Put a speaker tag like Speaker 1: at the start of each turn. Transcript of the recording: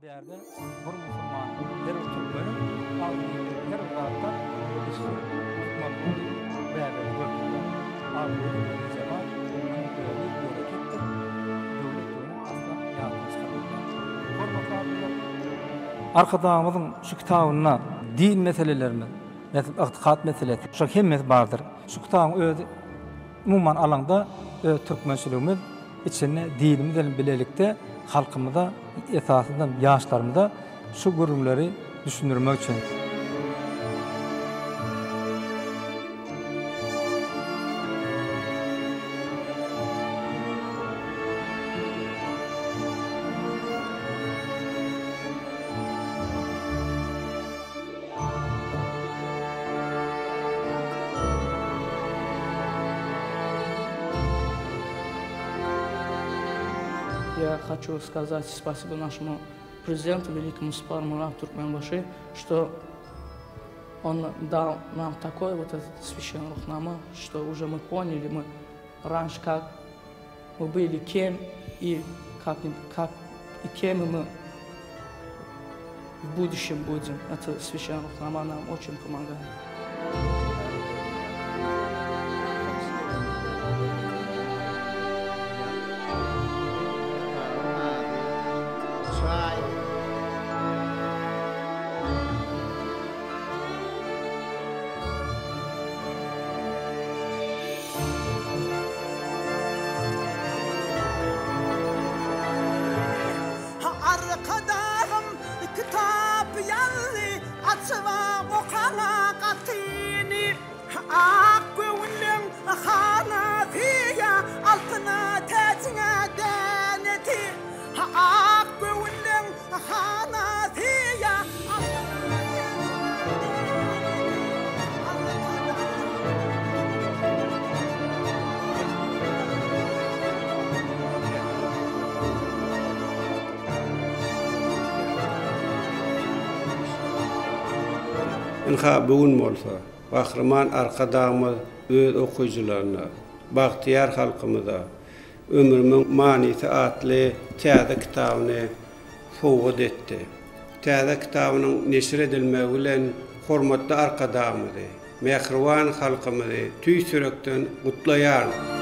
Speaker 1: Bärde bir musulman, her bir türkmeniň agzybirligi her bir zatda üstün tutmalydygyny bärde görkezýär. Agzybirlik we jemal munuň özi bereketdir, döwletdigini asla ýatdan çykarmaýar. Hormatly alymlar! Arkadagymyzyň şu kitabynda din meselelerimiz, meselem, ygtykat meselesi, şoň hemmesi bardyr. Şu kitabyň özi Umuman alaňda öz türkmençiligimiz içinde dinimiz bilen bilelikde halkymyza esasyndan ýaşlarymyza şu gürrüňleri düşündirmek üçin.
Speaker 2: Я хочу сказать спасибо нашему президенту, великому Сапару Мурату Туркменбаши, что он дал нам такой вот этот священный Рухнама, что уже мы поняли, мы раньше как мы были кем и как, как и кем мы в будущем будем. Это священный Рухнама нам очень помогает.
Speaker 3: Arkadagym kitap ýazdy, açyba okaňa gatyny. Ak göwünliň hanasy ýa altyna täjiňe dänesi. Ak göwünliň hanasy ýa altyna täjiňe dänesi.
Speaker 4: Ynha, bu gün bolsa, Gahryman Arkadagymyz öz okyjylaryna, bagtyýar halkymyza Ömrümiň manysy atly täze kitabyny sowgat etdi. Täze kitabynyň neşir edilmegi bilen hormatly Arkadagymyzy, mähriban halkymyzy tüýs ýürekden gutlaýaryn.